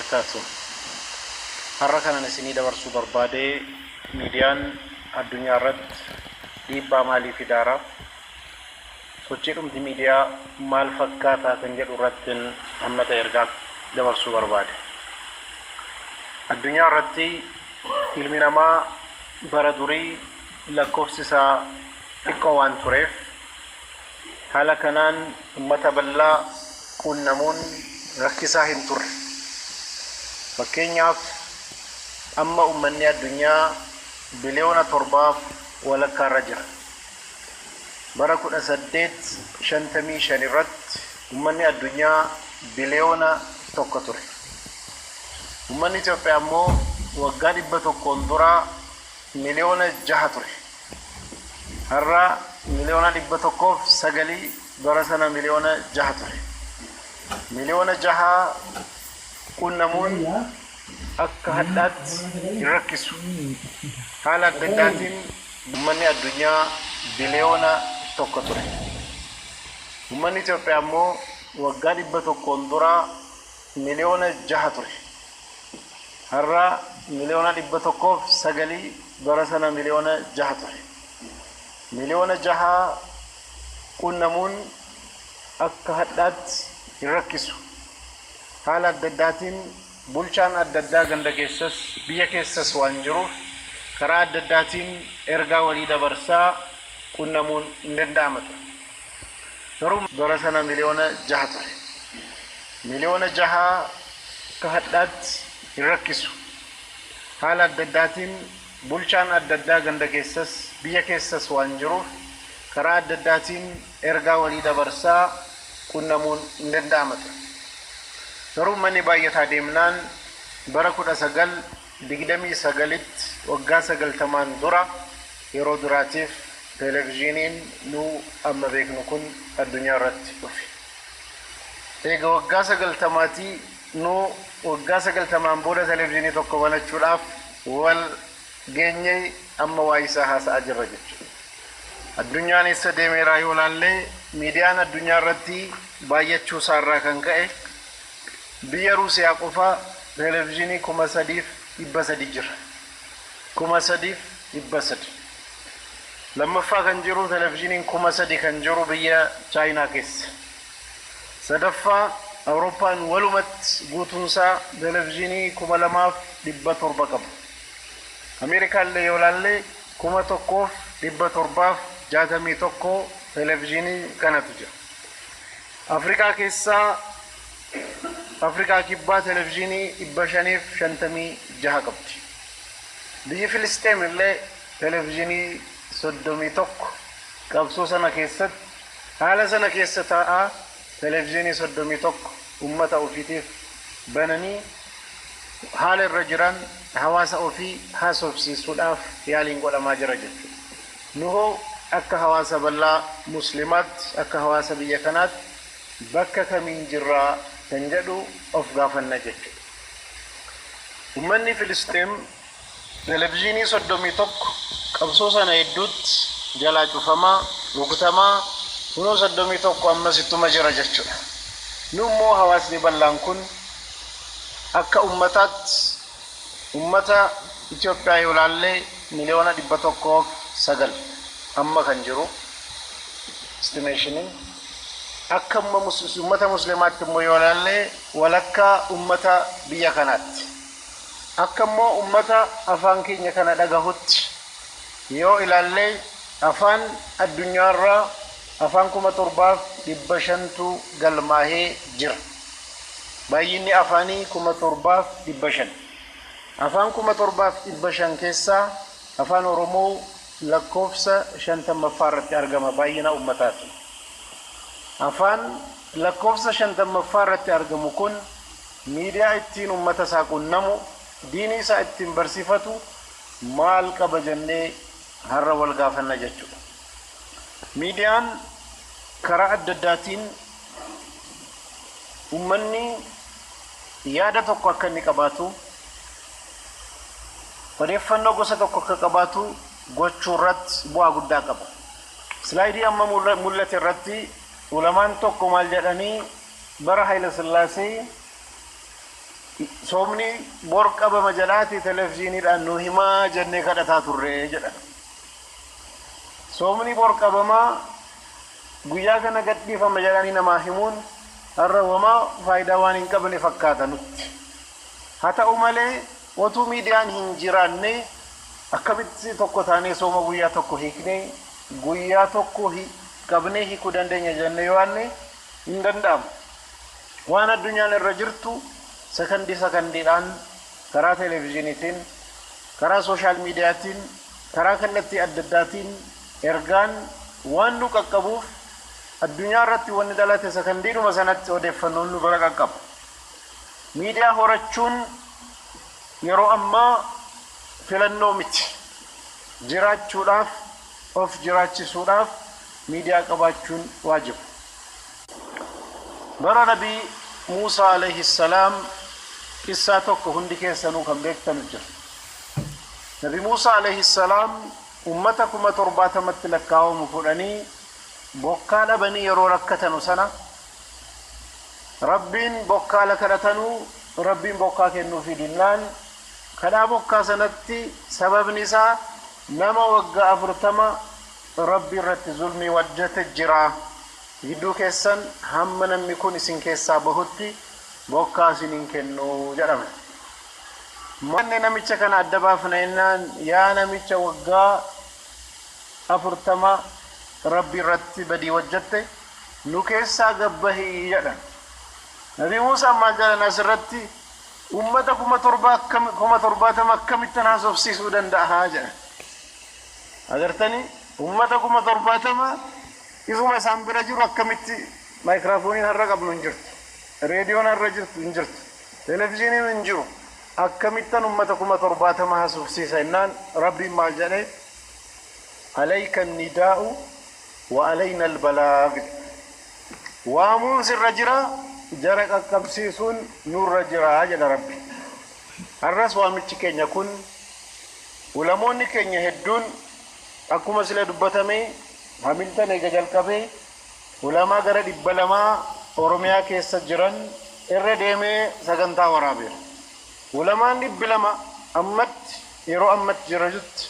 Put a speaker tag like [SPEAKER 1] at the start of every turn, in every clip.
[SPEAKER 1] Wabarakaatu. Har'a kanan isinii dabarsuu barbaade, miidiyaan addunyaa irratti dhiibbaa maalii fidaara, sochii dhumti miidiyaa maal fakkaataa kan jedhu irratti amma ta'e ergaa dabarsuu barbaade. Addunyaa irratti ilmi namaa bara durii lakkoofsi isaa xiqqoo waan tureef, haala kanaan ummata bal'aa quunnamuun rakkisaa hin turre. Fakkeenyaaf, amma ummanni addunyaa biliyoona 7.5 irra jira. Bara 1855 irratti ummanni addunyaa biliyoona 1 ture. Ummanni Itoophiyaa immoo waggaa 100n dura miliyoona 6 ture. Har'a miliyoona 109, bara sana miliyoona 6 ture. Miliyoona 6 qunnamuun akka hadhaatti hin rakkisu. Haala adda addaatiin ummanni addunyaa biliyoona 1 ture. Ummanni Itoophiyaa immoo waggaa 100n dura miliyoona 6 ture. Har'a miliyoona 109, bara sana miliyoona 6 ture. Miliyoona 6 qunnamuun akka hadhaatti hin rakkisu. Haala adda addaatiin bulchaan adda addaa ganda keessas biyya keessas waan jiruuf, karaa adda addaatiin ergaa walii dabarsaa qunnamuun hin danda'ama ture. Garuu bara sana miliyoona 6 ture. Miliyoona 6 akka hadhaatti hin rakkisu. Haala adda addaatiin bulchaan adda addaa ganda keessas biyya keessas waan jiruuf, karaa adda addaatiin ergaa walii dabarsaa qunnamuun hin danda'ama ture. Garuu manni baay'ataa deemnaan, bara 1929tti, waggaa 90n dura, yeroo duraatiif televezyiiniin nu amma beeknu kun addunyaa irratti dhufe. Eega waggaa 90-tii nu waggaa 90n booda televezyiinii tokko banachuudhaaf wal geenyee amma waa isaa haasa'aa jirra jechuudha. Addunyaan eessa deemeeraa yoo laallee, miidiyaan addunyaa irratti baay'achuu isaarraa kan ka'e, biyya Ruusiyaa qofa televezyiinii 3,300 jira. 3,300. Lammaffaa kan jiru, televezyiiniin 3,000 kan jiru biyya Chaayinaa keessa. Sadaffaa, Awurooppaan walumatti guutuunsaa televezyiinii 2,700 qaba. Ameerikaallee yoo laallee, 1,761 televezyiinii kanatu jira. Afrikaa keessaa Afrikaa Kibbaa televezyiinii 556 qabdi. Biyyi Filisxeem illee televezyiinii 31, qabsoo sana keessatti haala sana keessa taa'aa televezyiinii 31 uummata ofiitiif bananii haala irra jiran hawaasa ofii haasofsiisuudhaaf yaaliin godhamaa jira jechuudha. Nuhoo akka hawaasa bal'aa musliimaatti, akka hawaasa biyya kanaatti bakka kamiin jirraa kan jedhu of gaafanna jechuudha. Uummanni Filisxeem televezyiinii 31 qabsoo sana hedduutti jalaa cufamaa, rukutamaa, kunoo 31 ammas ittuma jira jechuudha. Nu immoo hawaasni bal'aan kun akka ummataatti, ummata Itoophiyaa yoo laallee, miliyoona 109 amma kan jiru estimationiin. Akka ummata musliimaatti immoo yoo laallee, walakkaa ummata biyya kanaatti. Akka immoo ummata afaan keenya kana dhagahutti yoo ilaallee, afaan addunyaarraa afaan 7,500tu galmaahee jira. Baay'inni afaanii 7,500. Afaan 7,500 keessaa afaan Oromoo lakkoofsa 50ffaa irratti argama baay'ina ummataati. Afaan lakkoofsa 50ffaa irratti argamu kun miidiyaa ittiin ummata isaa qunnamu, diinii isaa ittiin barsiifatu maal qaba jennee har'a wal gaafanna jechuudha. Miidiyaan karaa adda addaatiin uummanni yaada tokko akka inni qabaatu, odeeffannoo gosa tokko akka qabaatu gochuu irratti bu'aa guddaa qaba. Slideii amma mul'ate irratti ulamaan tokko maal jedhanii, bara Haayila Sillaasee Soomni bor qabama jedhaati televizyiiniidhaan nu himaa jennee kadhataa turre jedhan. Soomni bor qabamaa guyyaa kana gadhiifama jedhanii namaa himuun har'a wamaa faayidaa waan hin qabne fakkaata nutti. Haa ta'u malee, otuu miidiyaan hin jiraanne akkamitti tokko taanee sooma guyyaa tokko hiiknee guyyaa tokko qabnee hiikuu dandeenya jennee yoo yaanne hin danda'amu. Waan addunyaan irra jirtu sakandii sakandiidhaan karaa televezyiiniitiin, karaa social mediaatiin, karaa kallattii adda addaatiin ergaan waan nu qaqqabuuf, addunyaa irratti wanni dhalate sakandiidhuma sanatti odeeffannoon nu bira qaqqaba. Miidiyaa horachuun yeroo ammaa filannoo miti. Jiraachuudhaaf, of jiraachisuudhaaf miidiyaa qabaachuun waajiba. Bara Nabii Muusaa alayhi salaam qissaa tokko hundi keessanuu kan beektanu jira. Nabi Muusaa alayhi salaam ummata 70,000tti lakkaawamu fudhanii bokkaa dhabanii yeroo rakkatanu sana, Rabbiin bokkaa la kadhatanuu, Rabbiin bokkaa kennuufii dinnaan, kadhaa bokkaa sanatti sababni isaa nama waggaa 40 Rabbi irratti zulmii hojjete jira. Gidduu keessan hamma namni kun isin keessaa bahutti bokkaa isin hin kennu jedhame. Manni namicha kana adda baafna jennaan, yaa namicha waggaa 40 Rabbi irratti badii hojjette, nu keessaa gabbahii jedhan. Nabi Muusaan maal jedhan asirratti? Ummata 70,000 akkamittan haasofsiisuu danda'a jedhan. Agartanii, ummata 70,000 ifuma isaan bira jiru akkamitti? Maayikiraafooniin har'a qabnu hin jirtu. Reediyoon har'a jirtu hin jirtu. Televezyiiniin hin jiru. Akkamittan ummata 70,000 haasofsiisa jennaan, Rabbiin maal jedhee? "Alayka nidaa'u wa alayna albalaag." Waamuun sirra jira, jara qaqqabsiisuun nurra jira jedha Rabbi. Har'as waamichi keenya kun, ulamoonni keenya hedduun akkuma sila dubbatame, Hamilton eega jalqabee ulamaa gara 200 Oromiyaa keessa jiran irra deemee sagantaa waraabeera. Ulamaan 200 ammatti, yeroo ammatti jirajutti,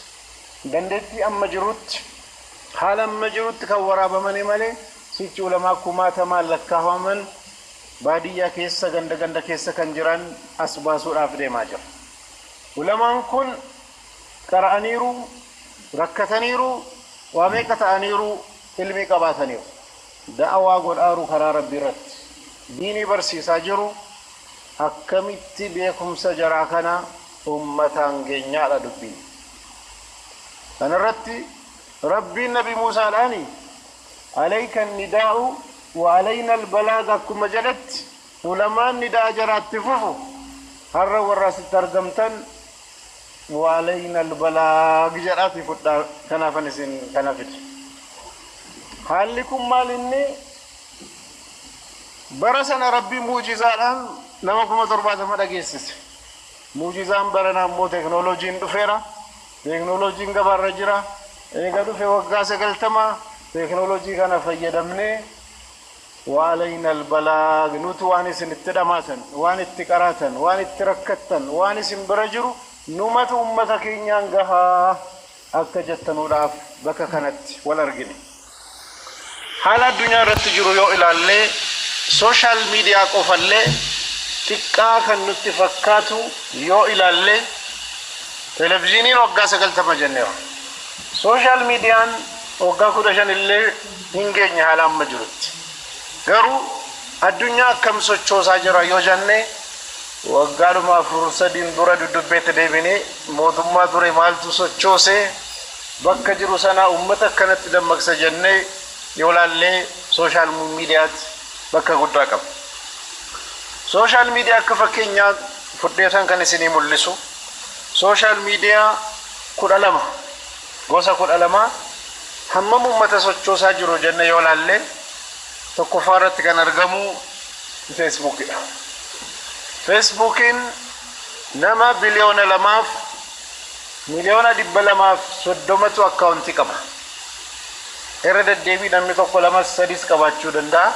[SPEAKER 1] dandeettii amma jirutti, haala amma jirutti kan waraabamanii malee, sichi ulamaa kumaatamaan lakkaawaman baadiyyaa keessa, ganda ganda keessa kan jiran as baasuudhaaf deemaa jira. Ulamaan kun qara'aniiru, rakkataniiru, waa meeqa ta'aniiru, ilmii qabaataniiru. Da'awaa godhaaru karaa Rabbii irratti. Diinii barsiisaa jiru. Akkamitti beekumsa jaraa kana ummataan geenyaadha dubbiin. Kanarratti Rabbiin Nabi Muusaadhaani "alayka nidaa'u wa alayna albalaag" akkuma jedhetti, ulamaan nidaa jaraatti fufu. Har'a warra asitti argamtan "wa alayna albalaag" jedhaati fudhaa. Kanaafan isin kana fide. Haalli kun maal inni? Bara sana Rabbiin muujizaadhaan nama 70,000 dhageessise. Muujizaan baranaa immoo teeknooloojiin dhufeera. Teeknooloojiin gabaarra jira. Eega dhufe waggaa 90. Teeknooloojii kana fayyadamnee "wa alayna albalaag", nuti waan isin itti dhamaatan, waan itti qaraatan, waan itti rakkattan, waan isin bira jiru numatu ummata keenyaan gahaa akka jettanuudhaaf bakka kanatti wal argine. Haala addunyaa irratti jiru yoo ilaallee, social media qofallee xiqqaa kan nutti fakkaatu yoo ilaallee, televizyiiniin waggaa 90 jenneera. Social mediaan waggaa 15 illee hin geenye haala amma jirutti. Garuu addunyaa akkam sochoosaa jira yoo jenne, waggaadhuma afur sadiin dura dudubbeetti deebinee mootummaa ture maaltu sochoosee bakka jiru sana uummata akkanatti dammaqsa jennee yoo laallee, social mediaatti bakka guddaa qaba. Social media akka fakkeenyaa fudheetan kan isinii mul'isu, social media 12, gosa 12 hammam uummata sochoosaa jiru jenne yoo laallee, tokkoffaa irratti kan argamu Feesbuukidha. Feesbuukiin nama 2,230,000,000tu akkaawuntii qaba. Irra deddeebii namni tokko, lamas, sadis qabaachuu danda'a.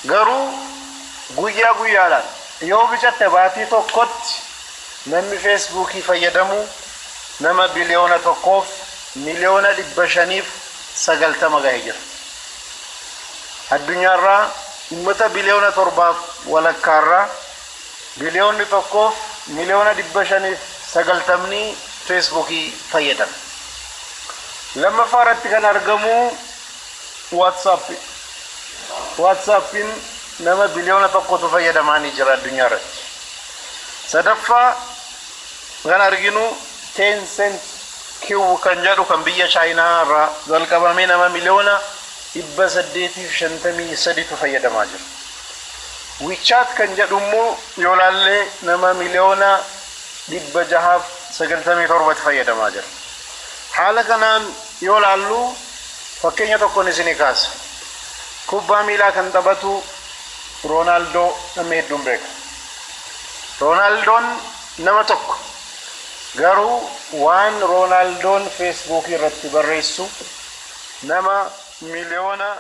[SPEAKER 1] Garuu guyyaa guyyaadhaan Yoo bicatte baatii tokkotti namni Feesbuukii fayyadamu nama 1,590,000,000 gahee jira. Addunyaarraa uummata 7.5 biliyoonarraa 1,590,000,000 Feesbuukii fayyadama. Lammaffaa irratti kan argamu Waatsaappi. Waatsaappiin nama 1 biliyoonatu fayyadamaa ni jira addunyaa irratti. Sadaffaa kan arginu Tencent Q kan jedhu kan biyya Chaayinaa irraa jalqabamee nama 853,000,000tu fayyadamaa jira. WeChat kan jedhu immoo yoo laallee nama 697,000,000tu fayyadamaa jira. Haala kanaan yoo laallu, fakkeenya tokkoon isinii kaasa. Kubbaa miilaa kan taphatu Roonaaldoo namni hedduun beeka. Roonaaldoon nama tokko, garuu waan Roonaaldoon Feesbuukii irratti barreessu nama 100,000,000.